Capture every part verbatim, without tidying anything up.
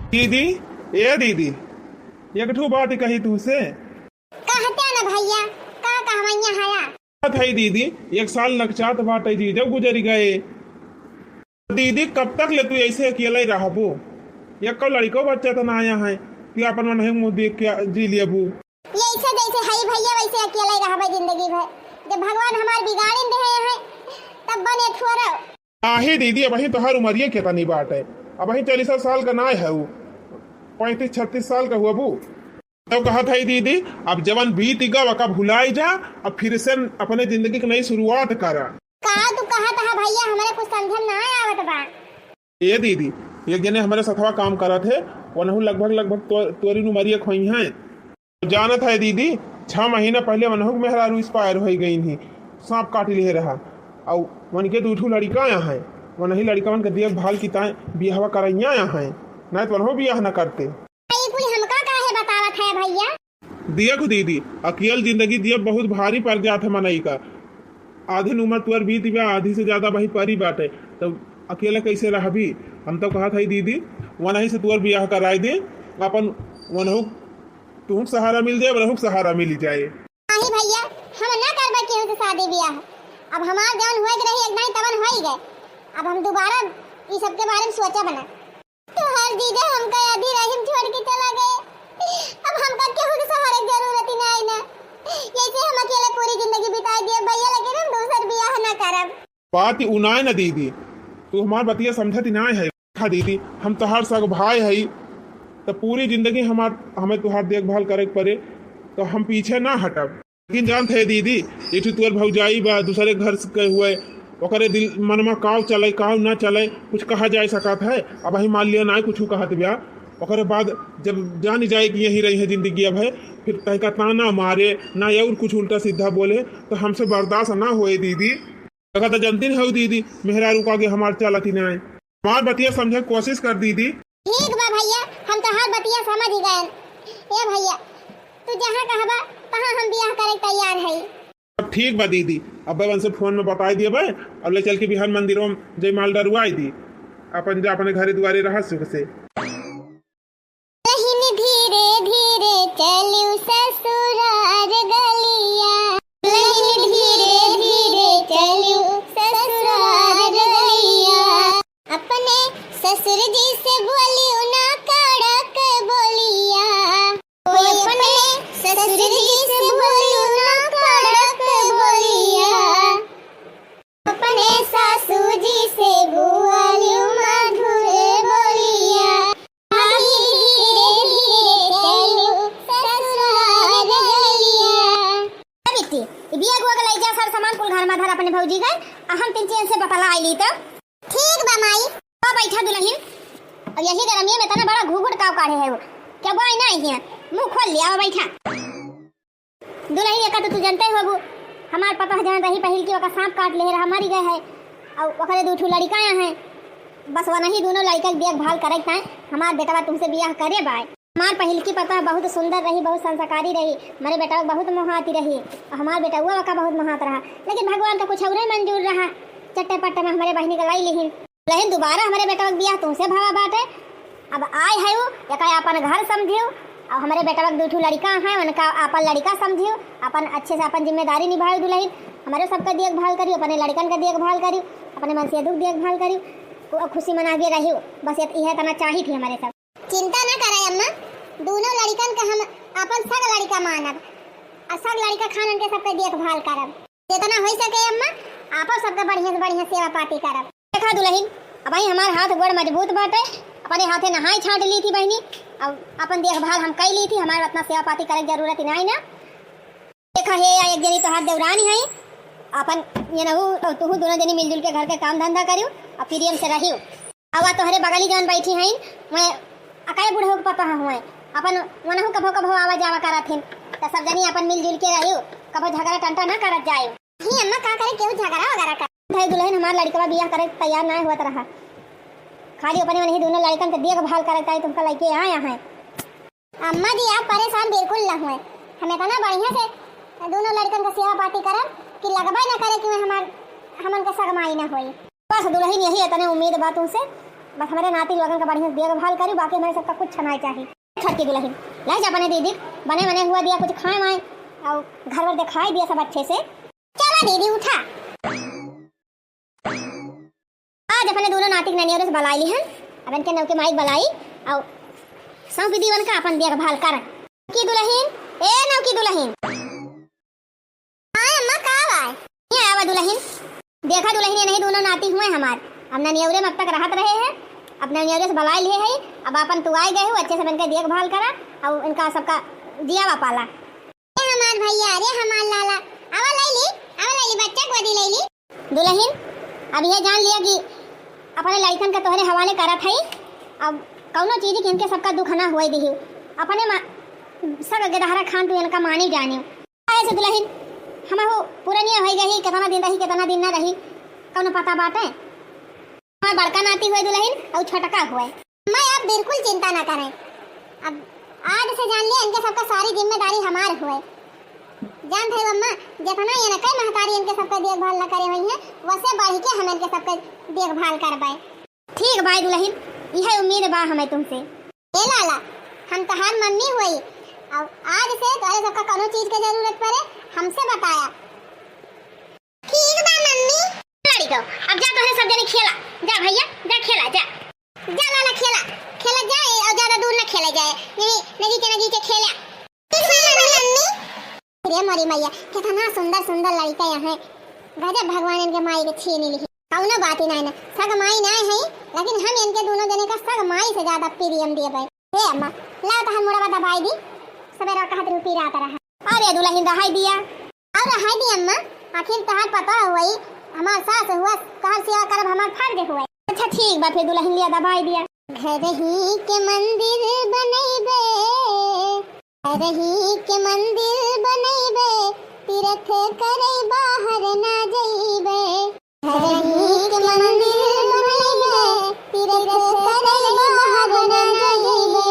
दीदी, ए दीदी, एक ठो बात कही तुहसे। कहते न भइया, का कहवइया हया? बात है दीदी, एक साल नकचात बाटे जी, जब गुजरि गए। दीदी, कब तक ले तू ऐसे अकेले रहबू? एको लड़िको बच्चा त ना आया है कि अपन मनही मुँह देख के जी लेबू। ऐसे जैसे हई भइया, वैसे अकेले रहबे जिंदगी भर। जब भगवान हमार बिगाड़िन देहे हैं, तब बने थोरो। आहे दीदी, अबहीं तोहार उमरिये केतनी बाटे? अबहीं चालीस साल का नाय है उ, पैंतीस छत्तीस साल का हुआ बू। तब कहत है दीदी, अब जवन बीत गवा का भुलाई जा, अब फिर से अपने जिंदगी की नई शुरुआत करा। का तू कहत है भइया, हमरे कुछ समझ में ना आवत बा। ए दीदी, एक जने हमरे सथवा काम करत है, वनहु लगभग, लगभग तो-, तोरी उमरिये खोई हैं। जानत है दीदी, छह महीना पहिले वनहु के मेहरारू expire होइ गइन ही, साँप काटि लिहे रहा। अउ वनके दू ठू लड़िका आया हैं, वनही लड़िकवन के देखभाल की ताय बियाहवा करइया आया हैं, नाहीं त वनहु बियाह न करते। ई कुल हमका काहे बतावत है भइया? देखो दीदी, अकेल जिंदगी जियब बहुत भारी पड़ जात है मनई का। आधी उमर तुअर बीत बा, आधी से ज्यादा वही परी बाटे, तब अकेला कैसे रहबी? हम तो कहत है दीदी, वनही से तुअर बियाह कराए दे, अपन वनहु तुहूँ के सहारा मिल जाए, वनहु के सहारा मिल जाए। नहीं भइया, हम ना करबे केहू से शादी बियाह। अब हमार जवन होए के रही एक दाई तवन होई गए। अब हम दोबारा ई सब के बारे में सोचब ना। तोहार जीजा हमका आधी राही में छोड़ के चला गए। अब हमका केहू के सहारे के जरूरत ही ना आई ना। ऐसे हम अकेले पूरी जिंदगी बिताई दिए भइया, लेकिन हम दूसर बियाह ना करब। बात उनाए न दीदी, तू हमार बतिया समझत ही नाय है। हाँ दीदी, हम तोहार सग भाई हई, त पूरी जिंदगी हमार, हमें तोहार देखभाल करे के पड़े, तो हम पीछे ना हटब। लेकिन जानत है दीदी, एक ठो तोर भौजाई बा, दूसरे घर से के हुए, ओकरे दिल मनमा काव चले, काव ना चले, कुछ कहा जाए सकत है। अबहीं मान लिया नाय कुछ कहत बा, ओकरे बाद जब जान जाए कि यही रही है जिंदगी अब है, फिर तहका ताना मारे ना और कुछ उल्टा सीधा बोले, तो हमसे बर्दाश्त ना होए दीदी। तका त जनती हऊ दीदी, मेहरारू का आगे हमार चलत ही नाय। हमार बतिया समझे के कोशिश कर दीदी। ठीक बा भइया, हम तोहार बतिया समझ ही गएन। ए भइया, तू जहाँ कहबा, तहाँ हम बियाह करे के तैयार हई। अब ठीक बा दीदी, अब उनसे फोन में बताई दिए बे, अब ले चल के बिहान मंदिरों में जयमाल डरवाई दी, अपन जा अपने घरे दुआरे रहा सुख से। दुलहिन धीरे धीरे चलिउ ससुरार गलिया, दुलहिन धीरे धीरे चलिउ ससुरार गलिया। अपने ससुर जी से बोलिउ ना कड़क बोलिया, ओ अपने ससुर जी से बोलिउ ना कड़क बोलिया। अपने सासू जी से बोलिउ मधुर बोलिया। धीरे धीरे चलिउ ससुरार गलिया। ए बिट्टी, ई बिया गुआ के लई जा, सर सामान कुल घर में धर अपने भौजी गए, आ हम तीन चैन से बतला आइली तब। ठीक बा माई। आ बैठा दुलहिन, अब यही गरमिया में तना बड़ा घुघुट काव काढ़े है वो। क्या बोई ना आई है, मुँह खोल लिया, आ बैठा। दुलहिन, एका तो तू जनते होबू, हमार पतोह जवन रही पहिल की, ओका साँप काट लेहे रहा, मरि गए है। अउ ओकरे दू ठू लड़िका हैं, बस वनही दूनों लड़िका के देखभाल करे के ताईं हमार बेटवा तुमसे बियाह करे बाय। हमार पहिल की पतोह बहुत सुंदर रही, बहुत संस्कारी रही, हमरे बेटवा बहुत मोहाती रही, हमार बेटवा ओका बहुत मोहात रहा, लेकिन भगवान का कुछ औरे मंजूर रहा, चट्टे पट्टे में हमरे बहिनी के लाई लिहिन। लेकिन दोबारा हमरे बेटवा के बियाह तुमसे भवा बाटे। अब आए है उ, एका आपन घर समझियो। अब हमरे बेटवा के दू ठू लड़िका हैं, उनका आपन लड़िका समझियो, अपन अच्छे से अपन जिम्मेदारी निभायो दुलहिन। हमरे सबका देखभाल करियो, अपने लड़िकन का देखभाल करियो, अपने मनसेधू के देखभाल करियो, खु-, खुशी मनाके रहियो। बस ये, इहे तना चाही थी हमरे सब। चिंता न करे अम्मा, दूनों लड़िकन का हम आपन सग लड़िका मानब, और सग लड़िका खान उनके सबके देखभाल करब। जेतना होइ सके अम्मा, आपो सबके बढ़िया से बढ़िया सेवा पाती करब। देखा दुलहिन, अबहीं हमार हाथ गोड़ मजबूत बाटे, अपने हाथे नहाई छाँट ली थी बहिनी, अब अपन देखभाल हम कई ली थी, हमार उतना सेवा पाती करे के जरूरत ही नाई ना। देखा हे, या एक जनी तोहार देवरानी है, अपन ये नहू, तुहू दूनों जनी मिलजुल के घर के काम धंधा करियो, और प्रेम से रहियो। अवा तोहरे बगली जवन बैठी हईन, वह अकाए बुढ़ऊ के पतोह हुए, अपन वनहू कभो कभो आवा जावा करत हिन, त सब जनी अपन मिलजुल के रहियो, कभो झगड़ा टंटा ना करत जायो। ही अम्मा का करे केहू झगड़ा वगैरह कर। भाई दुलहिन हमार लड़िकवा बियाह करे के तैयार ना होत रहा, खाली अपने वनही दूनों लड़िकन के देखभाल करे ताई तुमका लइके आया है। अम्मा जी, आप परेशान बिल्कुल ना हुए, हम इतना बढ़िया से दोनों लड़कन का सेवा पाती करब कि लगबे ना करे कि हमार, हमन का सगमाई ना होई। बस दुलहिन, यही इतने उम्मीद बा तुमसे, बस हमरे नाती लोगन का बढ़िया से देखभाल करी, बाकी हमरे सबका कुछ नाहीं चाही। छोटकी दुलहिन, लाई जा अपने दीदी बने बने हुआ दिया, कुछ खाए वाए और घर वर दिखाई दिया सब अच्छे से। चला दीदी, उठा। आज अपने दोनों नाती के ननियरे से बलाई लिहन, अब इनके नौकी माई के बलाई और सौंप दी उनका अपन देखभाल कर। की दुलहिन, ए नौकी दुलहिन। हाँ अम्मा, का बाय? ये आवा दुलहिन। देखा दुलहिन, ये नहीं दोनों नाती हुए हमार। अब ननियरे में अब तक रहत रहे हैं, अब ननियरे से बलाई लिए है, अब अपन तू आए गए हो, अच्छे से इनके देखभाल करा और इनका सबका जियावा पाला। ए हमार भैया, अरे हमार लाला, आवा लैली, आवा लैली, बच्चा गोदी लैली। दुलहिन, अब ये जान लिया कि अपने लड़कन के तोहरे हवाले करत हई, अब कौनो चीज के इनके सबका दुख ना होए दिही, अपने मा-, सब गेदहरा खान तू इनका मानी जानी। ऐसे दुलहिन, हमहू पुरनिया होई गई, कितना दिन रही, कितना दिन ना रही, कौनो पता बाटे? हमार बड़का नाती हुए दुलहिन और छोटका हुए। अम्मा, आप बिल्कुल चिंता ना करें। अब आज से जान लिया, इनके सबका सारी जिम्मेदारी हमार हुए। जान थे अम्मा, जितना इनके महतारी इनके सबका देखभाल ना करे हुई है, वसे बढ़ के हम इनके सबका देखभाल करबे। ठीक बाय दुलहिन, यह उम्मीद बा हमें तुमसे। ए लाला, हम तहार मम्मी हुई, और आज से तोहरे सबका कौनो चीज के जरूरत पड़े, हमसे बताया। ठीक बा मम्मी। लड़िको, अब जा तोहरे सब जने खेला। जा भैया, जा खेला, जा। जा लाला खेला, खेला जा, और ज्यादा दूर ना खेला जाए। नहीं, नगीचे नगीचे खेला। ठीक बा मम्मी। रे मोरी मैया, कितना सुंदर सुंदर लड़िका यहाँ। गजब भगवान इनके माई के छीन लिही। कौनो बात ही नहीं ना, सग माई नहीं है, लेकिन हम इनके दोनों जने का सग माई से ज्यादा प्रेम देबे। हे अम्मा, लाओ तहन मुड़वा दबाई दी, सबेरा कहत रहू पीरात रहा। अरे दुलहिन रहाई दिया। और रहाई दी अम्मा, आखिर तहार पता हुई, हमार सास हुआ, तहार सेवा करब हमार फर्ज हुआ। अच्छा ठीक बा, फिर दुलहिन लिया दबाई दिया। घर ही के मंदिर बनैबे, घर ही के मंदिर बनैबे, तीरथ करै बाहर ना जइबे। घर ही के मंदिर बनैबे, तीरथ करै बाहर ना जइबे।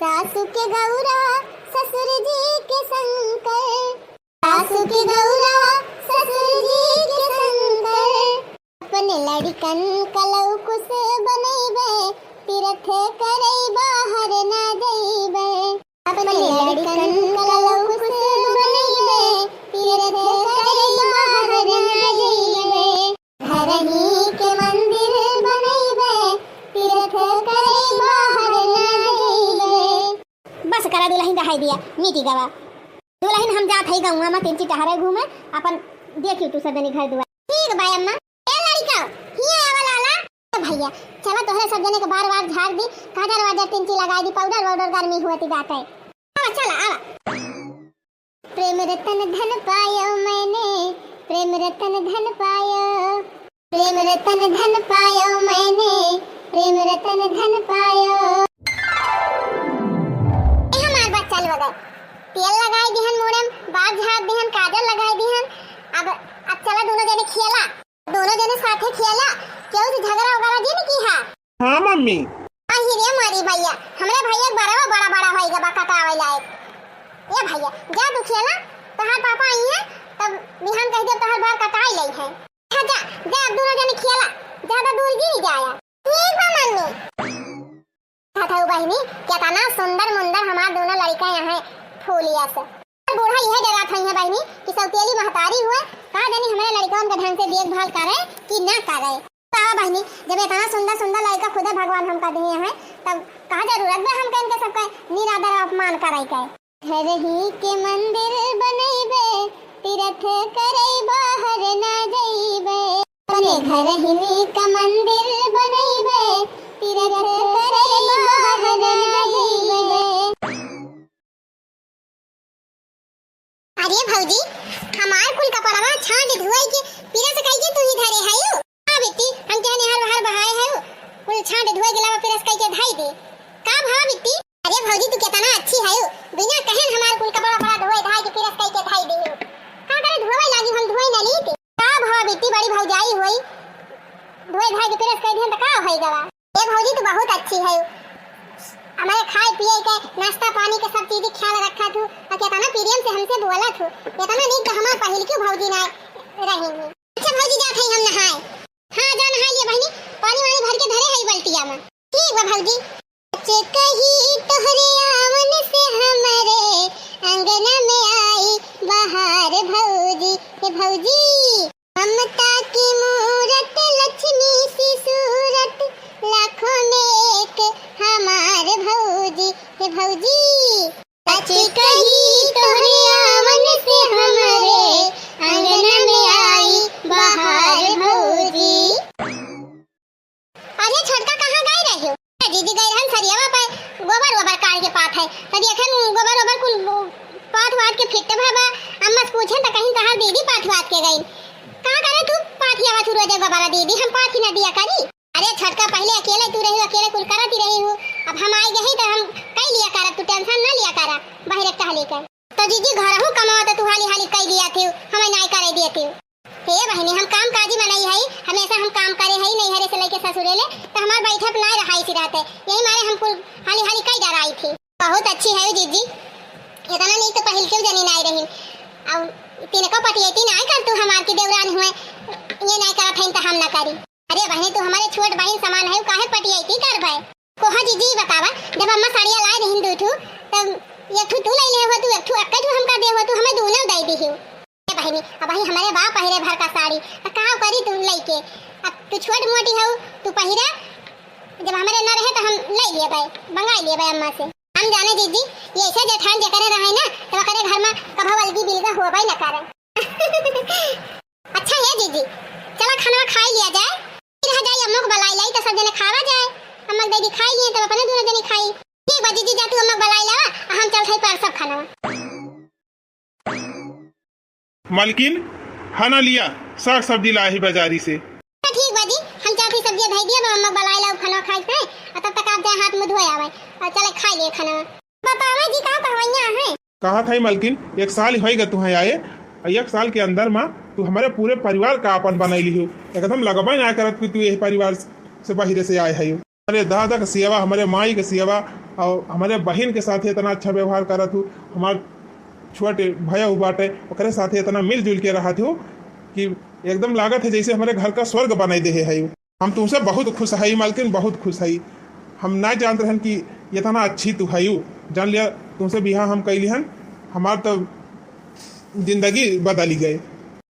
सासु के गौरा, ससुर जी के शंकर। सासु के गौरा, ससुर जी के शंकर। अपने लड़िकन का लौकुस बनैबे, तीरथ करै बाहर ना जइबे। अपने लड़िकन का लौकुस बनैबे, तीरथ करै बाहर ना जइबे। घर ही के मंदिर बनैबे, तीरथ करै बाहर ना जइबे। बस करा दुलहिन, रहाई दिया, मिटी गवा। दुलहिन हम जात हई गौवा में तिनची टहरे घूमे, अपन देखियो तू सदनी घर दुआर। ठीक बा अम्मा। ए लड़िका, हियाँ आवा लाला। ए भैया, चला तोहरे सब जने के बार बार झाड़ दी, काजर वाजर तिनची लगाई दी, पाउडर वाउडर गर्मी हुआ ती बात है। आवा, चला, आवा। प्रेम रतन धन पायो मैंने, प्रेम रतन धन पायो। प्रेम रतन धन पायो मैंने, प्रेम रतन धन पायो। ए हमार बच्चा लोग, तेल लगाई दिहन मुड़े में, बाल झाड़ दिहन, काजल लगाई दिहन। अब, अब चला दोनों जने खेला, दोनों जने साथे खेला, केहू से झगड़ा वगैरह जिन किहा। हाँ मम्मी। अही रे मोरी भैया, हमरे भैया के बरवा बड़ा बड़ा होई गवा कटावे लायक। ए भैया, जा तू खेला, तोहार पापा आई हैं, तब बिहान कह दे तोहार बाल कटाई लई है। अच्छा जा, जा अब दोनों जने खेला, ज्यादा दूर भी नहीं जाया। ठीक बा मम्मी। कहत हूँ बहिनी, केतना सुंदर मुंदर हमार दोनों लड़िका यहाँ फूलिया से। बूढ़ा इहे डरात हई है बहिनी कि सौतेली महतारी हुए, का जानी हमरे लड़िकवन के ढंग से देखभाल करे कि ना करे। का बहिनी, जब इतना सुंदर सुंदर लड़िका खुदे भगवान हमका दिए हैं, तब का जरूरत बा हमके इनके सबके निरादर अपमान करे के? घर ही के मंदिर बनैबे, तीरथ करै बाहर ना जइबे। अपने घर ही का मंदिर बनैबे, तीरथ करै बाहर ना जइबे। अरे भौजी, हमार कुल कपड़वा छांट धोए के प्रेस कई के तू ही धरे हयू? हाँ बेटी, हम कहने हर बाहर बहाए हयू, कुल छांट धोए के लावा प्रेस कई के धाई दे। का भवा बेटी? अरे भौजी, तू केतना अच्छी हयू, बिना कहन हमार कुल कपड़ा बड़ा धोए धाए के प्रेस कई के धाई दे। का करे धोवे लागी, हम धोए ना लीत। का भवा बेटी, बड़ी भौजाई होई, धोए धाए के प्रेस कई देहन त का होई गवा? ए भौजी, तू बहुत अच्छी है। हमारे खाए पिए के, नाश्ता पानी के सब चीज ख्याल रखा थू, और केतना प्रेम से हमसे बोला थू, केतना नीक तो हमार पहिल क्यों भौजी ना रही। अच्छा भौजी, जात है हम नहाए। हाँ, जा नहाए लिए बहिनी, पानी वानी भर के धरे है बाल्टी। पिया में। ठीक बा भौजी। सच कही तोहरे आवन से हमरे अंगना में आई बहार भौजी, हे भौजी। ममता की मूरत लक्ष्मी सी सूरत लाखों में एक हमार भौजी, हे भौजी। सच कही तोहरे आवन से हमरे अंगना में आई बहार भौजी। अरे छोटका, कहाँ गए रहे हो? ए दीदी, गए रहन सरियावा पे गोबर ओबर काढ़ के पाथे। तो देखे गोबर ओबर कुल पाथ वाथ के फिट्टे भवा। अम्मा से पूछे तो कहीं तहार दीदी पाथ वाथ के गई। का करे तू पाथियावा तू रोजे गोबर दीदी, हम पाथी ना दिया करी। अरे छोटका, पहले अकेले तू रही, अकेले कुल करत ही रही हूँ। अब हम आए गए तो हम कई लिया करब, तू tension ना लिया करा। बहरे टहले कर तो जीजी घर हूँ कमावा तो तू हाली हाली कई दिया थी, हमें नाई करे दिए थी। हे बहिनी, हम काम काजी मनई हई, हमेशा हम काम करे हई, नैहरे से लेके ससुरे ले, तो हमार बैठक ना रहाई सी रहते, यही मारे हम कुल हाली हाली कई डराई थी। बहुत अच्छी है जीजी, इतना नीक तो पहिल के जनी नाई रही। अब तिनको पटियती नाई कर तू हमार की देवरान हुए, ये नाई करत हईन तो हम ना करी। अरे बहिनी, तू हमारे छोट बहिन समान है, काहे पटियती करबे? कोहा जीजी बतावा, जब अम्मा साड़िया लाए रही दू ठू, तब एक ठू तू ले ले हो, तू एक ठू अक्के ठू हमका दे हो, तू हमें दोनों दे दी हो। ए बहिनी, अब वही हमारे बाप पहिरे भर का साड़ी, तो का करी तू लइके? अब तू छोट मोटी हो, तू पहिरा, जब हमारे न रहे तो हम ले लेबे, मंगा लेबे अम्मा से। हम जाने जीजी, ये ऐसे जेठान जेकरे रहे ना, तो ओकरे घर में कभो अलगी बिलगा होबे न करे। अच्छा है जीजी, चला खाना खाई लिया जाए, फिर रह जाए अम्मा को बुलाई लाई तो सब जने खावा जाए। अम्मा के दे दी खाई लिए तब अपने दोनों जने खाई। ठीक बा जीजी, जा तू अम्मा के बुलाई लावा, आ हम चल थे पर सब खाना। मलकिन, खाना लिया, साग सब्जी ला ही बाजारी से। तो ठीक बा जी, हम चाची सब्जी धई दिया, अम्मा बलाई लाओ, खाना खाई थे, और तब तक आप जाए हाथ मुंह धोए आवे, और चले खाई लिए खाना। बतावे जी, का कहवैया है? कहा था मलकिन, एक साल होई गा तुहे आए, और एक साल के अंदर मा तू हमारे पूरे परिवार का अपन बनाई लिहू। एकदम लगबे ना करत कि तू यही परिवार से बाहर से आए है। हमारे दादा के सेवा, हमारे माई के सेवा और हमारे बहिन के साथ इतना अच्छा व्यवहार करत हूँ, हमार छोटे भैया हु बाटे, ओकरे साथ इतना मिलजुल के रहत हूँ कि एकदम लागत है जैसे हमारे घर का स्वर्ग बनाई दे है। हम तुमसे बहुत खुश हई मालकिन, बहुत खुश हई। हम ना जानत रहन कि इतना अच्छी तू हयू। जान लिया, तुमसे बियाह हम कैली हन, हमार तो जिंदगी बदली गए।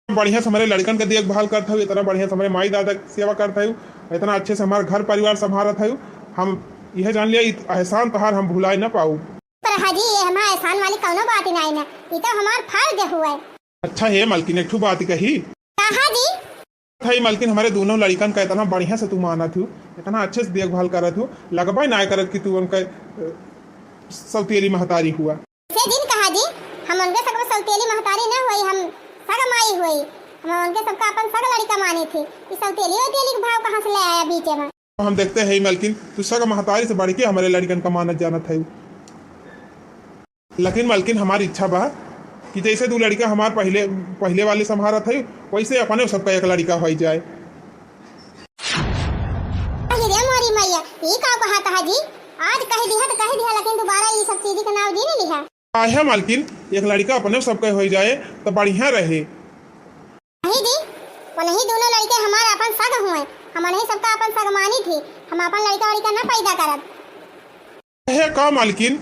बढ़िया से हमारे लड़कन के देखभाल करत हऊ, इतना बढ़िया से हमारे माई दादा के सेवा करत हऊ, इतना अच्छे से हमार घर परिवार संभारत हऊ। हम यह जान लिया, ई एहसान तोहार हम भुलाए ना पाऊ। पर हाजी, ये हमार एहसान वाली कौनो बात ही नहीं ना, ई तो हमार फर्ज हुआ है। अच्छा हे मलकिन, एक ठो बात कही। कहा जी? हई मलकिन, हमारे दोनों लड़कन का इतना बढ़िया से तू मानत हऊ, इतना अच्छे से देखभाल करत हऊ, लगबे ना करत कि तू उनका, अ, सौतेली महतारी हुआ। से जिन कहा जी, हम उनके सग सौतेली महतारी न होई, हम सग माई होई। हम उनके सबका अपन सग लड़का मानी थी। ई सौतेली वौतेली के भाव कहाँ से ले आया बीच में? हम देखते हैं मलकिन, तू सग महतारी से बढ़ के हमारे लड़कन का मानत जानत है। लेकिन मलकिन, हमारी इच्छा बा कि जैसे दू लड़का हमार पहले, पहले वाले संभारत है, वैसे अपने सबका एक लड़का हो जाए। अरे रे मोरी मैया, ई का कहा कहा जी? आज कह दिया तो कह दिया, लेकिन दोबारा ई सब चीज के नाव जी नहीं लिहा। काहे मलकिन, एक लड़का अपने सबके हो जाए तो बढ़िया रहे। नहीं जी, वो नहीं दोनों लड़के हमार अपन सग हुए, हम नहीं सबका अपन सग मानी थी, हम अपन लड़का वड़का ना पैदा करब। काहे का मलकिन,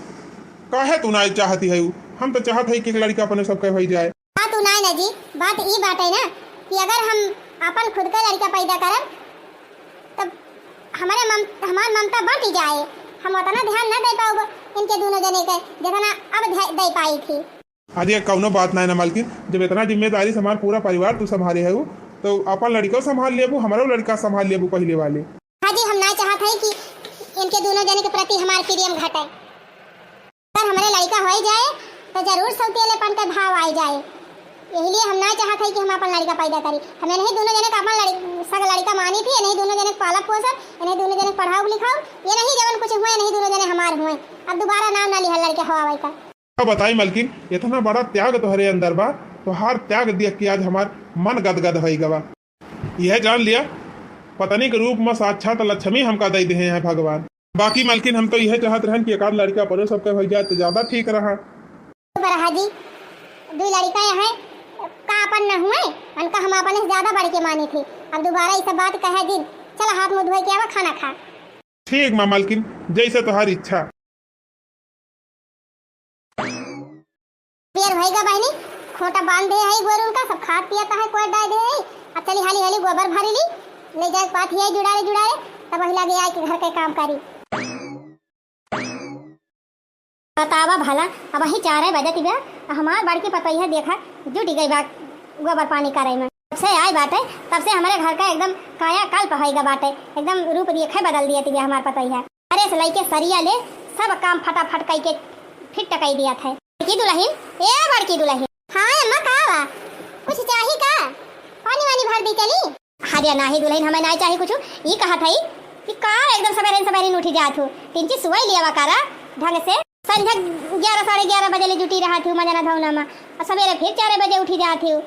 काहे तू ना चाहती है? हम तो चाहत है कि एक लड़का अपने सबके हो जाए। बात उ नाय ना जी, बात ई बाटे ना कि अगर हम अपन खुद के लड़का पैदा करब, तब हमारे मम-, हमार ममता बंट जाए। हम उतना ध्यान ना दे पाउब इनके दोनों जने के, जितना अब ध्या-, दे पाई थी। अरे, कौनो बात नाय ना मलकिन, जब इतना जिम्मेदारी से हमार पूरा परिवार तू संभाले है, तो अपन लड़का संभाल लेबू, हमारो लड़का संभाल लेबू पहले वाले। हाँ जी, हम ना चाहत है कि इनके दोनों जने के प्रति हमार प्रेम घटे। अगर हमरे लड़का होई जाए, तो जरूर सौतेलेपन के भाव आई जाए। यही लिए हम ना चाहत है कि हम अपन लड़का पैदा करी। हम इन्हीं दोनों जने का अपन लड़-, सग लड़का मानी थी, इन्हीं दोनों जने के पालब पोसब, इन्हीं दोनों जने के पढ़ाउब लिखाउब, ये नहीं जवन कुछ हुए, इन्हीं दोनों जने हमार हुए। अब दोबारा नाम ना लिहल लड़के होवे का। का बताई मलकिन, इतना बड़ा त्याग तोहरे अंदर बा, तोहार त्याग देख के आज हमार मन गदगद होई गवा। यह जान लिया, पत्नी के रूप में साक्षात लक्ष्मी हमका दे दे हैं भगवान। बाकी मलकिन, हम तो यह चाहत रहन कि एक आध लड़का अपने सबके हो जाए तो ज्यादा ठीक रहा। बरहा जी, दो लड़का हैं, का अपन न हुए, उनका हम अपने से ज्यादा बढ़ के मानी थी। अब दोबारा ये सब बात कहे जिन, चल हाथ मुंह धोए के आवा, खाना खा। ठीक बा मालकिन, जैसे तोहार इच्छा। बेर भइगा बहिनी, खूँटा बाँध दे है गोरुन का, सब खात पियत है, कोई डाय दे है। अब चली हाली हाली गोबर भरी ली, ले जाए पाथी है जुड़ारे जुड़ारे, तब वही लागे आए के घर के काम करी। बतावा भला, अबहीं चारे बजत बा, हमार बड़की पतोहिया देखा जुटि गई बा गोबर पानी करे में। जब से आई बाटे, तब से हमरे घर का एकदम कायाकल्प होइगा बाटे, एकदम रूप देखे बदल दिया तिबे हमार पतोहिया। अरे से लइके सरिया ले सब काम फटाफट कइके फिट कइ दिया थे। बड़की दुलहिन, ए बड़की दुलहिन। हाँ अम्मा, का बा? कुछ चाही का? पानी वानी भर दी चली? अरे नाही दुलहिन, हमें नाही चाही कुछ। ई कहत हई कि का एकदम सबेरे सबेरे उठी जात हू, तिनची सुवई लियावा करा ढंग से। संझा ग्यारह साढ़े ग्यारह बजे ले जुटी रहत हू मजना धौना मा, और सबेरे फिर चार बजे उठी जात हू।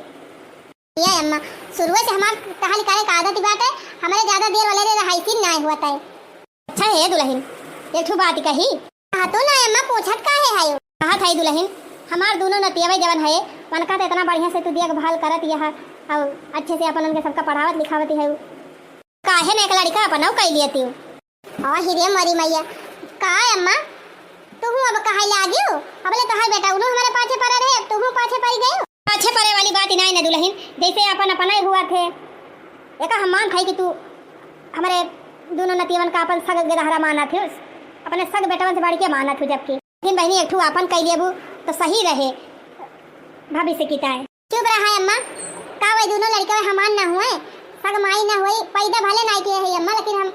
ये अम्मा, शुरुए से हमार टहल करे का आदत बाटे, हमरे ज्यादा देर वाले रे रहाइसिन नाही होत है। अच्छा हे दुलहिन, एक ठो बात कही। कहा तो ना अम्मा, पूछत काहे है? कहत है दुलहिन, हमार दोनों नतियवे जवन है, उनका तो इतना बढ़िया से तू देखभाल करत यह, और अच्छे से अपन उनके सबका पढ़ावत लिखावत है, काहे ना एक लड़का अपना कई लियती? आ हिरे मरी मैया, का अम्मा, तुहू अब कहे लागियो? अबले तोहार बेटा उनो हमारे पाछे पड़ा रहे, अब तुहू पाछे पड़ गयो। पाछे पड़े वाली बात ही नहीं ना दुलहिन, जैसे अपन अपना ही हुआ थे। एका हम मान थाई कि तू हमारे दोनों नतियवन का अपन सग गेदहरा माना थे, अपने सग बेटवन से बढ़ के माना थे, जबकि लेकिन बहिनी एक ठू आपन कई लेबू तो सही रहे भविष्य की ताए। चुप रहा अम्मा, का वही दोनों लड़का हमार ना हुए, सग माई ना हुई, पैदा भले नाई किए है अम्मा, लेकिन हम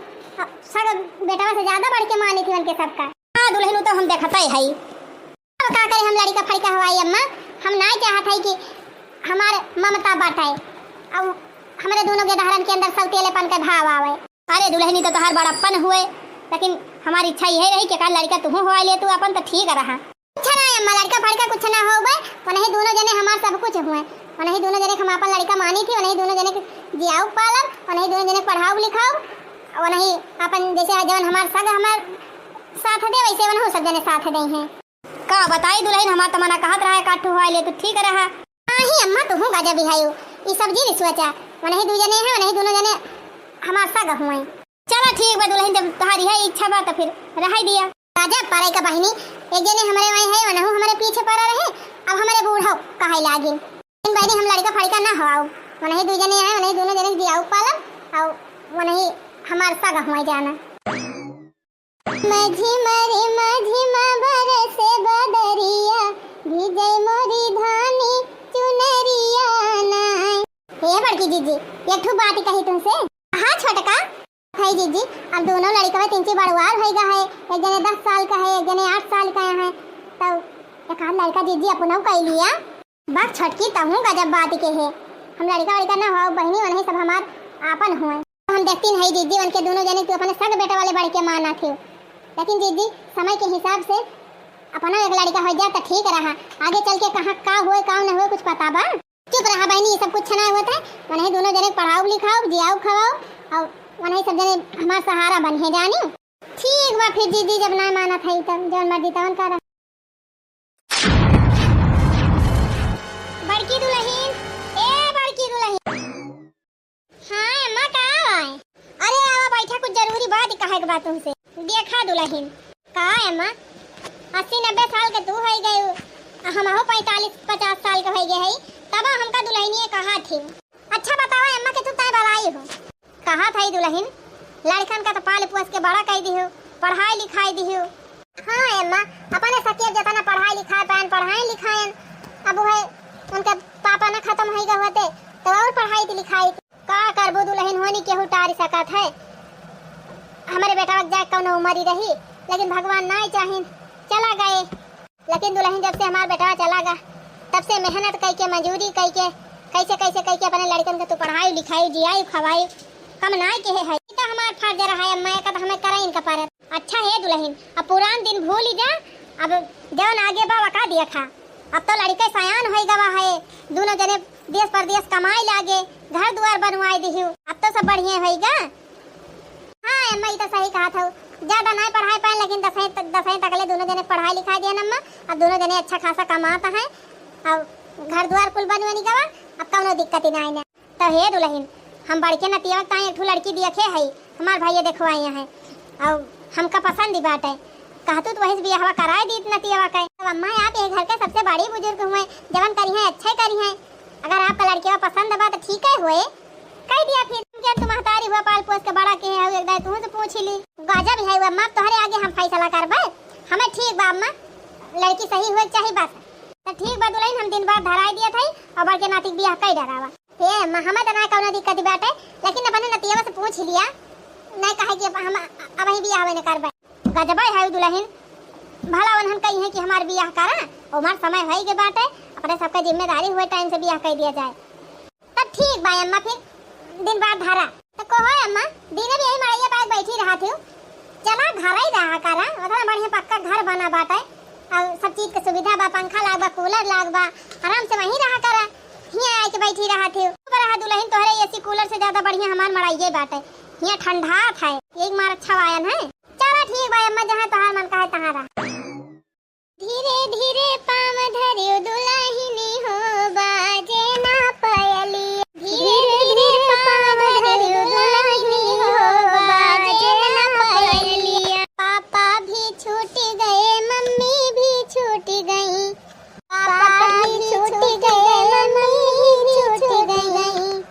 सग बेटवा से ज्यादा बढ़ के माने थी उनके सबका। हाँ दुलहिन, उ तो हम देखते है, अब का करे, हम लड़का फड़का हवाई अम्मा, हम नाई चाहत है कि हमार ममता बाटे, अब हमरे दोनों के दहरन के अंदर सौतेलेपन के भाव आवे। अरे दुलहिनी तो तोहार बड़प्पन हुए, लेकिन हमार इच्छा यही रही कि का लड़का तुहू हवाई ले तू अपन तो ठीक रहा। अच्छा ना अम्मा, लड़का फड़का कुछ ना होवे, वनही दोनों जने हमार सब कुछ हुए, वनही दोनों जने हम अपन लड़का मानी थी, वनही दोनों जने के जियाऊ पालब, वनही दोनों जने के पढ़ाऊ लिखाऊ, वनही अपन जैसे जवन हमार सग हमार साथ दे वैसे वनहू सब जने साथ दे हैं। का बताई दुलहिन, हमार तमन्ना कहत रहा काठू हवाई ले तू ठीक रहा। नाही अम्मा, तुहू गजब ही हयू, ई सब जी सोचा, वनही दू जने हैं, वनही दोनों जने हमार सग हुए। चला ठीक बा दुलहिन, जब तोहार यह इच्छा बा तो फिर रहाई दिया। राजा परे का बहिनी, एक जने हमरे वहीं है, वनहू हमरे पीछे पड़ा रहे, अब हमरे बूढ़ो कहे लागिन। लेकिन बहिनी हम लड़का फड़का ना हवाऊ, वनही दू जने हैं, वनही दोनों जने जियाऊ पालब, और वनही हमार सग हुए जाना। मझी मरे मझी मा बरसे बदरिया, भीजै मोरी धानी चुनरिया नाय। हे बड़की जीजी, एक ठो बात कही तुमसे। हाँ छोटका। भाई जीजी, अब दोनों लड़कवा तिनची बड़ुआर भइगा है, एक जने दस साल का है, एक जने आठ साल का है, तो एक आध लड़का जीजी अपनौ कई लिया। बक छोटकी, तहूँ गजब बात के है। हम लड़का वड़का ना हो बहिनी, वनही सब हमार आपन हुए। हम देखती नहीं जीजी, उनके दोनों जने तू अपने सग बेटा वाले बढ़ के माना थे, लेकिन जीजी समय के हिसाब से अपना एक लड़का हो जाए तो ठीक रहा, आगे चल के कहाँ का हुए का न हुए कुछ पता बा। चुप रहा बहिनी, ये सब कुछ ना होता है। वनही दोनों जने पढ़ाओ लिखाओ, जियाओ खवाओ, और वनही सब जने हमार सहारा बन है जानी। ठीक बा फिर जीजी, जब ना मानत है तब जौन मर्जी तवन करा। बड़की दुलहिन, ए बड़की दुलहिन। हाँ अम्मा, का आए? अरे आवा बैठा, कुछ जरूरी बात कहे के बा तुमसे। देखा दुलहिन। का अम्मा, अस्सी नब्बे साल के तू हो गए, हमहू पैंतालीस पचास साल के हो गए है, तब हमका दुलहिनिए कहा थी। अच्छा बतावा अम्मा के तू तय बलाई हो। कहा था दुलहिन, लड़कन का तो पाल पोस के बड़ा कर दिहो, पढ़ाई लिखाई दिहो। हाँ अम्मा, अपने सकेत जतना पढ़ाई लिखाए पाएन, पढ़ाएन लिखाएन। अब वह उनके पापा न खत्म हो गए होते तो और पढ़ाई थी लिखाई थी। का करबो दुलहिन, होनी केहू टारी सकत है। हमारे बेटा जाए कौनो उम्र ही रही, लेकिन भगवान ना चाहिन, चला गए। लेकिन दुलहिन जब से हमार बेटवा चला गा, तब से मेहनत कई के, मजूरी कई के, कैसे कैसे कई के अपने लड़कन के तू पढ़ाई लिखाई, जियाई खवाई, कम नाय के है। ई तो हमार फर्ज रहा है अम्मा, एक तो हमें कराइन का परत। अच्छा हे दुलहिन, अब पुरान दिन भूल ही जा, अब जौन आगे बा वका देखा। अब तो लड़के सयान होई गवा है, दोनों जने देश परदेश कमाए लागे, घर दुआर बनवाए दिहू, अब तो सब बढ़िया होई गा। हाँ अम्मा, ई तो सही कहा था, ज्यादा नाय पढ़ाई पाए, लेकिन दसवीं त-, दसवीं तक ले दोनों जने पढ़ाई लिखाई दिया अम्मा। अब दोनों जने अच्छा खासा कमात है, अब घर दुआर कुल बन बनी गवा, अब कौनो दिक्कत ही नाय ना। तो हे दुलहिन, हम बड़के नतिया ताई एक ठो लड़की दियखे है, हमार भाई देखवाए हैं, अब हमका पसंद ही बाटे। कहतू तो वही से बियाहवा कराए दीत नतियवा के। तब अम्मा, आप ये घर के सबसे बड़ी बुजुर्ग हुए, जवन करी हैं अच्छे करी हैं। अगर आपका लड़किया पसंद बा तो ठीक है हुए, कह दिया फिर। क्या तू महतारी हुआ, पाल पोस के बड़ा के है, एक दाई तू से पूछ ही ली। गजब है हुआ अम्मा, तोहरे आगे हम फैसला करबे। हमें ठीक बा अम्मा, लड़की सही हुए के चाही बस। तो ठीक बा दुल्हन, हम दिन बार धराई दिया था और बड़के नाती के बियाह कई डरावा। हे अम्मा, हमें तो ना कौनो दिक्कत बाटे, लेकिन अपने नतियवा से पूछ लिया, नहीं कहे कि हम अब ही बियाह नहीं करबे। गजबे है दुल्हन, भला उन्हन कही है कि हमार बियाह करा, हमार समय होई के बाटे, अपने सबके जिम्मेदारी हुए टाइम से बियाह कर दिया जाए। तब ठीक बा अम्मा, फिर दिन बार धरा। तो कहो अम्मा, दिन भी यही मड़ैया बाग बैठी रहा थी, चला घर ही रहा करा, उतना बढ़िया पक्का घर बना बाटे, और सब चीज के सुविधा बा, पंखा लाग बा, कूलर लाग बा, आराम से वहीं रहा करा। हियाँ आके बैठी रहा थी, ऊपर रहा दुल्हन, तोहरे एसी कूलर से ज्यादा बढ़िया हमार मड़ैया बाटे, हियाँ ठंडा था, एक मार अच्छा वायन है। चला ठीक बा अम्मा, जहाँ तोहार मन कहे तहाँ रह। धीरे धीरे पाँव धरियो दुलहिनी हो, बाजे ना पयलिया। धीरे धीरे पाँव धरियो दुलहिनी हो, बाजे ना पयलिया। पापा भी छूट गए, मम्मी भी छूट गई। पापा भी छूट गए, मम्मी भी छूट गई।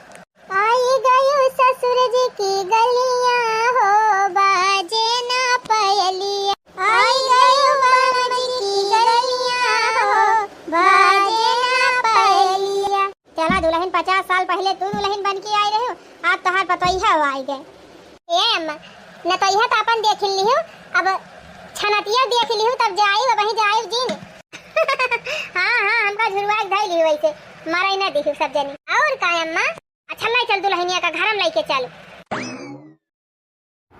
आई गयो ससुर जी की गलियां हो, बाजे ना पयलिया। आई गयो बलम जी की गलियां हो, बाजे ना पयलिया। चला दुलहिन, पचास साल पहिले तू दुलहिन बन के आई रही, आज तोहार पतोहिया हो आई गए। ए अम्मा, नतोहिया तो अपन देख लिहू, अब छनतिया देख लिहू, तब जाई, अब वहीं जाई जिन। हाँ, हाँ, हमका झुरवा के धई लिहू वैसे, मरई ना दिहू सब जनी। और का अम्मा? अच्छा, ले चल दुलहिनिया का घर में लेके चल।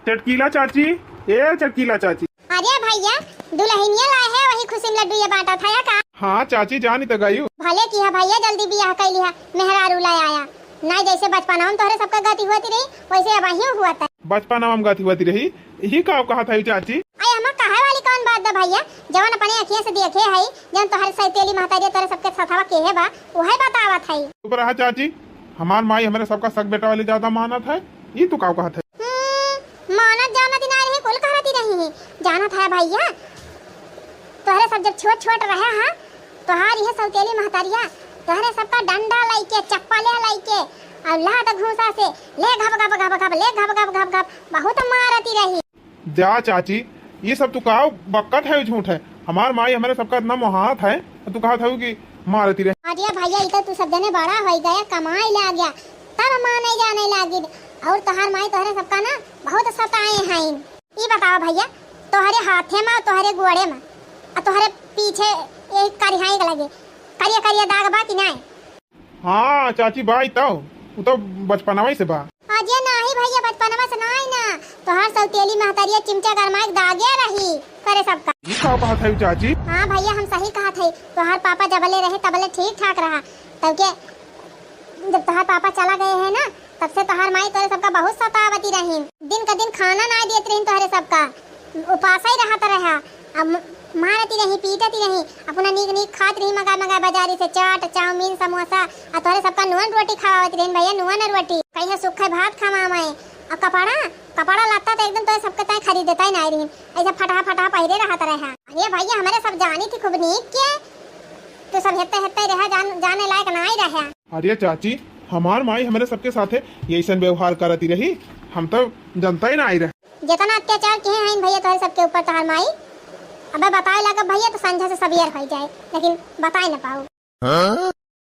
चटकीला चाची, ए चटकीला चाची। अरे भैया, दुलहिनिया लाए है, वही खुशी में लड्डू ये बांटा था या का? हाँ चाची, जानी तो गयू। भले किहा भैया, जल्दी बियाह कर लिहा, मेहरारू लाए आया। नहीं जैसे बचपना में तोहरे सबका गति होती रही, वैसे अब अहियों हुआ था। बचपना में गति होती रही, यही का कहा था चाची? अरे हमार कहे वाली कौन बात बा भैया, जवन अपने अखियाँ से देखे है, जवन तोहरे सौतेली महतारी तोहरे सबके सथवा केहे बा, वही बतावत है। चुप रहा चाची, हमार माई हमरे सबका सग बेटा वाली ज्यादा मानत है, ई तू का कहत है? हम्म, मानत जानत ही ना रही, कुल कहत ही रही है। जानत है भैया, तोहरे सब जब छोट छोट रहे हैं, तोहार यह सौतेली महतारिया, तोहरे सबका डंडा लइके, चप्पले लइके, और लात घूंसा से ले घप घप घप घप, ले घप घप घप घप, बहुत मारती रही। जा चाची, ये सब तू का बक्कत है, झूठ है। हमार माई हमरे सबका इतना मोहात है, तू कहत है कि मारती रहे। अरे भैया, ई तो तू सब जने बड़ा होई गया, कमाई लाग गया, तब माने जाने लागिन। और तोहार माई तोहरे सबका ना बहुत सताए हैं। ई बतावा भैया, तोहरे हाथे में, तोहरे गोड़े में, आ तोहरे पीछे ये करिहाई के लगे करिया करिया दाग बा कि नाय? हाँ चाची, बा ई तो, उ तो बचपनवा से बा। अजय नाही भैया, बचपनवा से नाही ना, तोहार सौतेली महतरिया चिमटा गरमाई के दागे रही तोहरे सबका। ई का कहत है चाची? हाँ भैया, हम सही कहत है, तोहार पापा जबले रहे तबले ठीक ठाक रहा, तब के जब तोहार पापा चला गए हैं ना, तब से तोहार माई तोहरे सबका बहुत सतावती रही। दिन का दिन खाना ना देत रही तोहरे सबका, उपासा ही रहत रहा। अब म-, मारती रही, पीटती रही, अपना नीक नीक खात रही, मगा मगा बाजारी से चाट, चाउमीन, समोसा, आ तोहरे सबका नून रोटी खवावती रही भैया, नून रोटी। कहीं सूखे भात खवावे, आ कपड़ा, कपड़ा लत्ता तो एकदम तोहरे सबके ताई खरीदता ही ना रही, ऐसा फटहा फटहा पहिरे रहत रहा। अरे भैया, हमरे सब जानी थी खूब नीक के, तू सब हेते हेते रहा, जान, जाने लायक ना ही रहा। अरे चाची, हमार माई हमरे सबके साथे यैसन व्यवहार करती रही, हम तो जनता ही ना आई रहे। जितना अत्याचार किहे हैं भैया तोहरे सबके ऊपर तोहार माई, अबे बताए लागब भैया तो संझा से सबियर हो जाए, लेकिन बताए न पाऊ।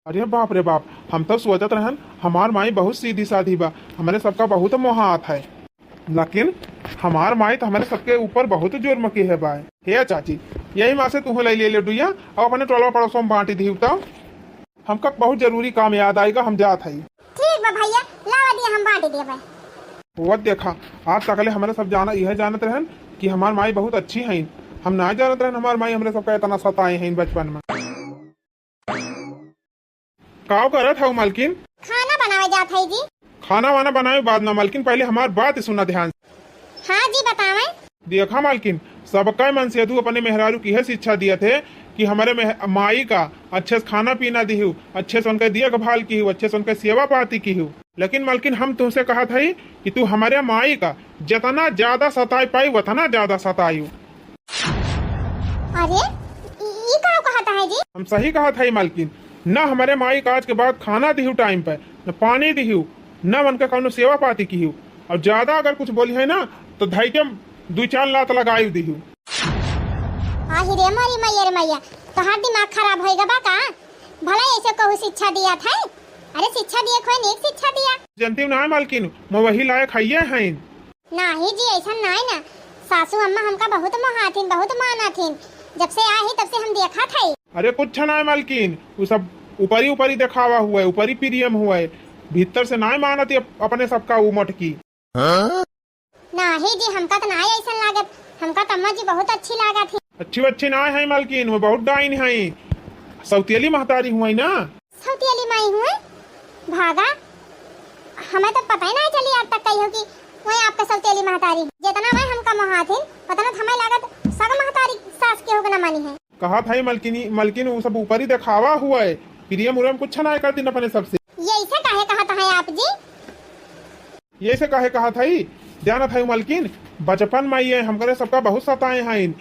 अरे बाप रे बाप, हम तो सोचत रहन हमार माई बहुत सीधी साधी बा, हमरे सबका बहुत मोहात है। लेकिन हमार माई तो हमरे सबके ऊपर बहुत जुर्म किहे बाय। हे चाची, यही माँ से तुहू ले ले लड्डुइया और अपने टोलवा पड़ोसवा में बांटी दिहु तो। हमका बहुत जरूरी काम याद आइगा, हम जात हई। ठीक बा भैया, लावा दिया, हम बांटी देबे। वो देखा, आज तकले हमरे सब जाना, यह जानत रहन कि हमार माई बहुत अच्छी हईन। हम ना जानत रहन हमार माई हमरे सबका इतना सताए हईन बचपन में। काव करत हऊ मालकिन? खाना बनावे जात हई जी। खाना वाना बनावे बाद ना मालकिन, पहले हमार बात सुना ध्यान से। हाँ जी, बतावे। देखा मालकिन, सबका मन से तू अपने मेहरारू की है शिक्षा दिया थे कि हमरे मेह-, माई का अच्छे से खाना पीना दिहू, अच्छे से उनके देखभाल किहू, अच्छे से उनके सेवा पाती किहू। लेकिन मलकिन, हम तुमसे कहत हई कि तू हमरे माई का जितना ज्यादा सताई पाई, उतना ज्यादा सताई। अरे, ई, ई का कहत है जी? हम सही कहत हई मलकिन, न हमरे माई का आज के बाद खाना दिहू टाइम पे, न पानी दिहू, न उनके कौनो सेवा पाती किहू, और ज्यादा अगर कुछ बोली है ना, तो धई के दुई चार लात लगाई दिहू। आही रे मोरी मैया रे मैया, तोहार दिमाग खराब होई गबा का? भला ऐसे कहू शिक्षा दिया था? अरे शिक्षा दिए खोए नीक शिक्षा दिया। जनती ना मालकिन, मैं वही लायक हइये हईन। नाही जी, ऐसा नाही ना। सासू अम्मा हमका बहुत मोहाथिन, बहुत मानाथिन। जब से आई तब से हम देखा था। अरे कुछ ना मालकिन, वो सब ऊपरी ऊपरी देखावा हुआ है, ऊपरी प्रियम हुआ है, भीतर से ना मानत ये अप-, अपने सबका वो मटकी। नाही जी, हमका तो नाही ऐसन लागत, हमका तो अम्मा जी बहुत अच्छी लागत ही। अच्छी वच्ची नाही है मालकिन, वो बहुत डाइन है, सौतेली महतारी हुई ना। सौतेली माई हुई? भागा, हमें तो पता ही नाही चली आज तक कहियो कि वही आपका सौतेली महतारी। जितना वही हमका मोहाथिन, उतना तो हमें लागत सग महतारी सास के होके न मानी है। कहा था मालकिनी, मालकिन वो सब ऊपरी देखावा हुआ है, प्रियम उरम कुछ ना करती न अपने सबसे। ये ऐसे काहे कहत है आप जी? ये से काहे कहत हई, जानत हई मलकिन, बचपन में ये हमरे सबका बहुत सताए हईन।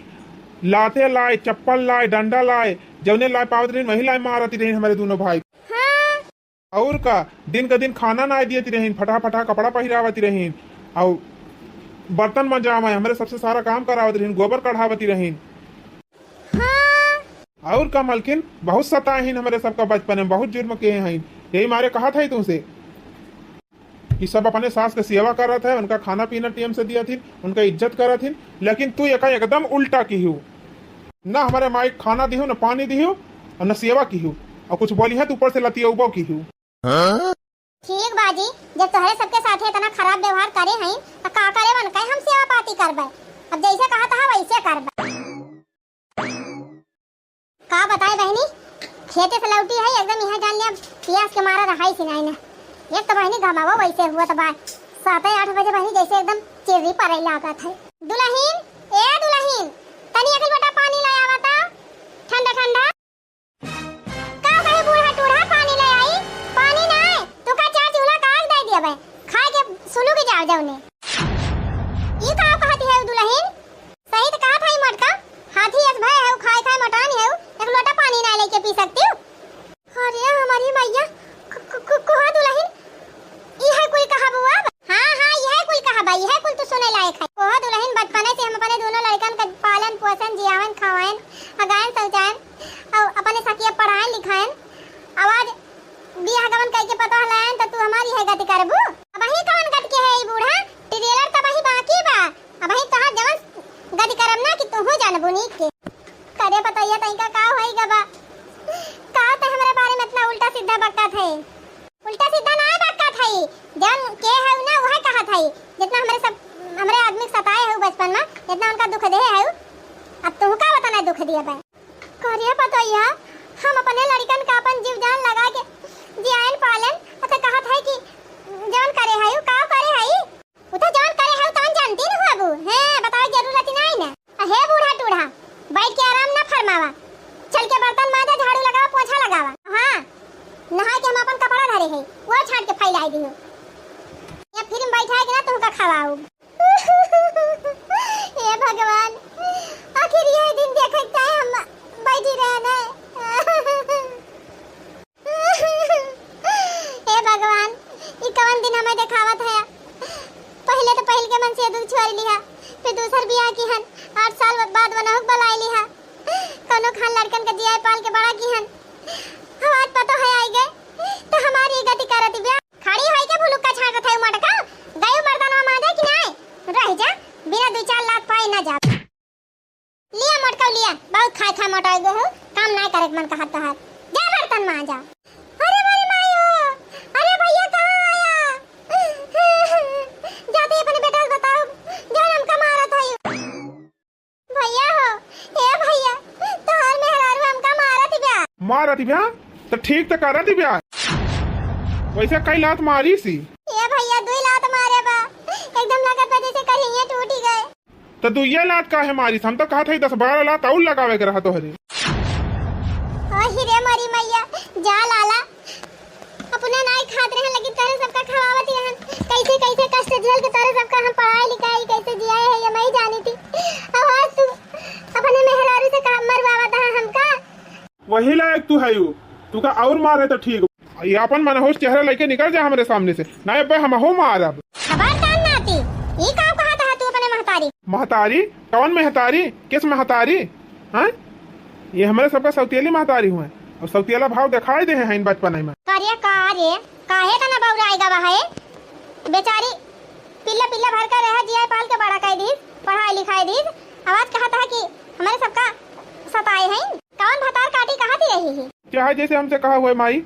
लाते लाए, चप्पल लाए, डंडा लाए, जौने लाए पावत रहीन, वही लाए मारत रहीन हमरे दोनों भाई। हाँ। और का, दिन का दिन खाना ना दियत रहीन, फटा फटा कपड़ा पहिरावत रहीन, और बर्तन मंजावे, हमरे सबसे सारा काम करावत रहीन, गोबर कढ़ावत रहीन। हाँ। और का मलकिन, बहुत सताए हईन हमरे सबका बचपन में, बहुत जुर्म किए हईन। यही मारे कहत हई तुमसे। कि सब अपने सास के सेवा करत है, उनका खाना पीना टेम से दियत हिन, उनका इज्जत करत हिन, लेकिन तू एका एकदम उल्टा किहू। ना हमरे माई खाना दिहू, ना पानी दिहू, और ना सेवा किहू, और कुछ बोली है तो ऊपर से लतियौबो किहू। ठीक बा जी, जब तोहरे सबके साथे इतना खराब व्यवहार करे हईन, तो का करे, उनका हम सेवा पाती करबे। अब जैसे कहत है वैसे करबे। का बताई बहिनी, खेते से लौटी है, एकदम यहाँ जान लिया पियास के मारा रहाई सी नाही ना। एक तो बहिनी घमावो वैसे हुआ तो बा, सात आठ बजे बहिनी जैसे एकदम चिर्री पड़े लागत है। दुलहिन, ए दुलहिन, तनी एक लोटा पानी ले आवा ता, ठंडा ठंडा। का कहे बूढ़ा टूढ़ा, पानी ले आई, पानी ना आए तो का चार चूल्हा का आग दे दिया बे, खाए के सुलू के जाओ जाओ ने। ये का कहती है दुलहिन? सही तो कहा था ही मोटका, हाथी अस भय है, खाए खाए मोटान है, एक लोटा पानी ना लेके पी सकती हूँ। अरे हमारी मैया, कु-, कु-, कु-, कुहा दुलहिन, ई है कुल कहा बुआ? हाँ, हाँ, यह कुल कहा बा, यह कुल तो सुने लायक है। कुहा दुलहिन, बचपने से हम अपने दोनों लड़कन का पालन पोषण, जियावन, खवाएन, अगायन, शौचायन, और अपने सखिया पढ़ाएन, लिखाएन, आवाज बियाह गवन कइके पतोह लायन त तू हमारी है गति करबू? अबही कवन गति के है ई बूढ़ा? ट्रेलर त अबही बाकी बा। अबही तोहार जवन गति करब ना कि तूहू जानबू नीक के। करे पतोहिया तइका का होई गबा? का ते हमरे बारे में इतना उल्टा सीधा बकत है? उल्टा सीधा ना बकत है। जवन के है ना वह कहत है। जितना हमरे सब, हमरे आदमी के सताए है बचपन में, जितना उनका दुख दे है, अब तुहका उतना दुख दिया बा। करे पतोहिया, हम अपने लड़कन का अपन जीव जान लगा के जियान पालन, अत कहत है कि जवन करे है, उ का करे है? उ तो जवन करे है, तवन जानती न बाबू। हैं, बतावे के जरूरत ही नहीं ना। अहे बूढ़ा टूढ़ा, बैठ के आराम ना फरमावा। चल के बर्तन मांजा, झाड़ू लगावा, पोछा लगावा। हाँ, नहा के हम अपन कपड़ा धरे है, वो छाट के फैलाई दियो। या फिर बैठा है कि ना तुमका खवाऊ। हे भगवान, आखिर यह दिन देखे के चाहे हम बैठी रहे न। हे भगवान, ई कवन दिन हमें देखावत है? पहले तो पहिल के मन से दूध छोड़ लिहा, फिर दूसर बियाह किहन, आठ साल बाद वनहुक बलाई लिहा, कौनो खान लड़कन के जियाए पाल के बड़ा किहन, अब आज पतो है आई गए, तो हमारी गति करत बिया। खड़ी होई के भुलुक्का छाटत है मोटका, गयो मर्दानवा मांजे कि नाय? रह जा, बिना दुई चार लात पाए ना जा। लिया मोटका लिया, बहुत खाए खाए मोटाए गो हो, काम नाय करे के मन कहत तोहार। जा बर्तन मांजा। अरे मोरी माई हो, अरे भैया कहाँ आया? जाते अपने बेटा को बताओ, जान हमका मारत है। भैया हो, ए भैया, तोहार मेहरारू हमका मारत बिया। मारत बिया? तो ठीक तो करत बिया। वैसे कई लात मारी सी? ए भैया, दुई लात मारे बा। एकदम लगत बा जैसे करिये टूटी गए। तो दुइये लात काहे मारी? हम तो कहत हई दस बारह लात और लगावे के रहा तोहरे। अरे मैया, जा लाला, अपने नाई खात रहन, लेकिन तोहरे सबका खवावत रहन। कैसे कैसे कष्ट झेल के तोहरे सबका हम पढ़ाई लिखाई कैसे जियाए है, ये मैं ही जानी थी। अब आज तू अपने मेहरारू से काम मरवावत है हमका। वही लायक तू है, तू का और मारे तो ठीक। ये अपन मनहूस चेहरा लेके निकल जा हमरे सामने से, ना अबे हमहू मारब। खबरदार नाती, ई का कहत है तू अपने महतारी? महतारी? कौन महतारी? किस महतारी? हाँ, ये हमरे सबका सौतेली महतारी हुए, और सौतेला भाव दिखाई दे हैं इन बचपन में। का रे, का रे, काहे तना बौराई गवा है? बेचारी पिल्ला पिल्ला भर कर रहा, जिया पाल के बड़ा कर दीस, पढ़ाई लिखाई दीस, आवाज कहत है कि हमरे सबका सताए हैं। कौन भतार काटी कहत ही रही है? चाहे जैसे हमसे कहा हुए माई,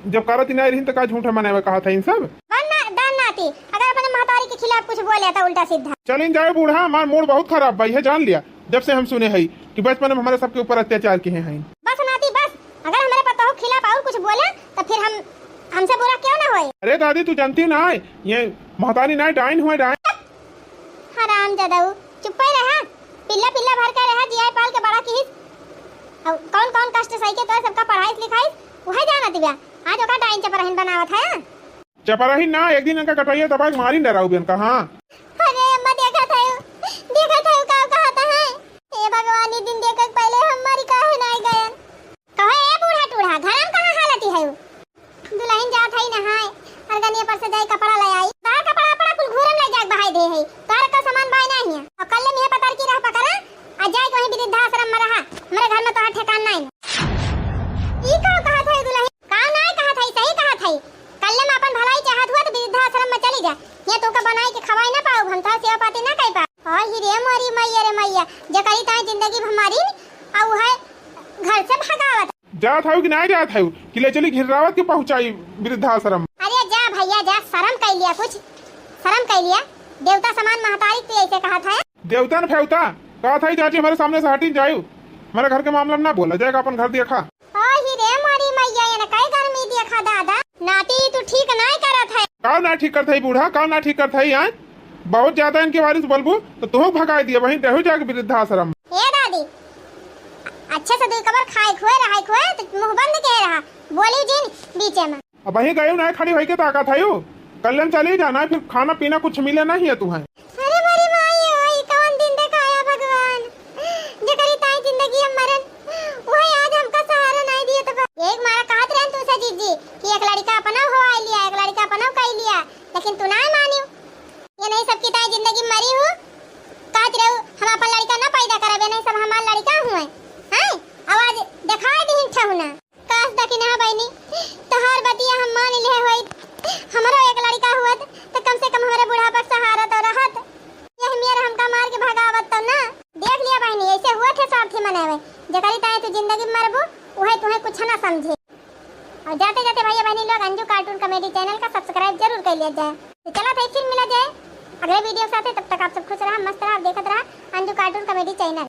जब करत ही नहीं रही तो का झूठा मनावे कहा था इन सब? बन ना, दन नाती, अगर अपने महतारी के खिलाफ कुछ बोले तो उल्टा सीधा। चलिन जाए बूढ़ा, हमार मूड बहुत खराब बा, यह जान लिया। जब से हम सुने हई कि बचपन में हमारे सबके ऊपर अत्याचार किए हैं। बस नाती बस, अगर हमारे पतोह के खिलाफ और कुछ बोले तो फिर हम, हमसे बुरा क्यों ना होए। अरे दादी, तू जानती ना है, ये महतारी ना डाइन हुए, डाइन। हराम जदाऊ, चुप्पे रहा, पिल्ला पिल्ला भर के रहा, जिया पाल के बड़ा किहिस। और कौन कौन कष्ट सही के तोर सबका पढ़ाई लिखाई, वह जानत बिया। आज ओका डाइन चपराहिन बनावत है। चपराही ना, एक दिन इनका कटैया दबा के मारी न डराऊ बेन का, हाँ। अरे अम्मा, देखत है, देखत है का कहत है। हे भगवान, ई दिन देखे के पहले हम मरी काहे ना गयन। कहो ए बूढ़ा टूढ़ा, घर में कहाँ हालती है? दुल्हन जात है नहाए, अरगनिया पर से जाई कपड़ा ले आई। तार कपड़ा अपना कुल घूरम ले जाके बहाई दे है। तार का सामान भाई नहीं है। और कल में पतर की रह पकड़ा, आ जाए वहीं वृद्धाश्रम में रहा। हमारे घर में तोहार ठिकान नहीं। ई का कहत है दुल्हन? का नहीं कहत है, सही कहत है। कल्ले में अपन भलाई चाहत हुआ तो वृद्धाश्रम में चली जा। ये तोका बनाई के खवाई ना पाऊ, हम तोहार सेवा पाती ना कर पाऊ। और ही रे मोरी मैया रे मैया, जकरी ताई जिंदगी भर मारी, आ उहे घर से भगावत। जात हऊ कि ना जात हऊ कि ले चली घिर्रावत के पहुंचाई वृद्धाश्रम? अरे जा भैया जा, शर्म कर लिया कुछ, शर्म कर लिया। देवता समान महतारी तू ऐसे कहत है। देवता न फेवता कहत है, चाची हमारे सामने से हटिन जायू, हमारे घर के मामला में ना बोला जाएगा, अपन घर देखा। ओ ही रे मोरी मैया, ये ना कई गर्मी देखा दादा। नाती, तू ठीक नाय करत है। का ना ठीक करत है बूढ़ा, का ना ठीक करत है? आय, बहुत ज्यादा इनके बारे से बोलबू तो तुहू भगाई दिए, वहीं रहू जाके वृद्धाश्रम। ए दादी, अच्छे से दुई कबर खाए खुए, रहाए खुए, तो मुंह बंद के रहा, बोली जिन बीचे में। अब वहीं गयू ना, खड़ी होई के ताकत है यू। कल हम चली जाना, फिर खाना पीना कुछ मिले नहीं है तुम्हें। अरे मोरी माई, ओए, कौन दिन देखाया भगवान, जेकरी ताई जिंदगी हम मरन, वही आज हमका सहारा नहीं दिए तो बा-, एक मारा कहत रहन तू से जीजी कि एक लड़का अपना हो आ लिया, एक लड़का अपना कई लिया, लेकिन तू ना मानियो। ये नहीं सबकी ताई जिंदगी मरी हूँ, कहत रहू हम अपन लड़का ना पैदा करब, ये नहीं सब हमार लड़का हुए हैं। अब आज देखा दी ठहुना। काश दखिनहा बहिनी, तोहार बतिया हम मान लिहे होइत, हमरो एक लड़का हुअत, त कम से कम हमरे बुढ़ापा के सहारा तो रहत। यह मेर हमका मार के भगावत तो ना। देख लिया बहिनी, ऐसे हुआ थे स्वार्थी मनावे, जेकरी ताई तू जिंदगी में मरबू, उहे तुहे कुछ ना समझे। और जाते जाते भैया बहिनी लोग, अंजू cartoon comedy channel का subscribe जरूर कर लिया जाए। तो चला था, फिर मिला जाए अगले video के साथ। तब तक आप सब खुश रहा, मस्त रहा, देखत रहा अंजू cartoon comedy channel।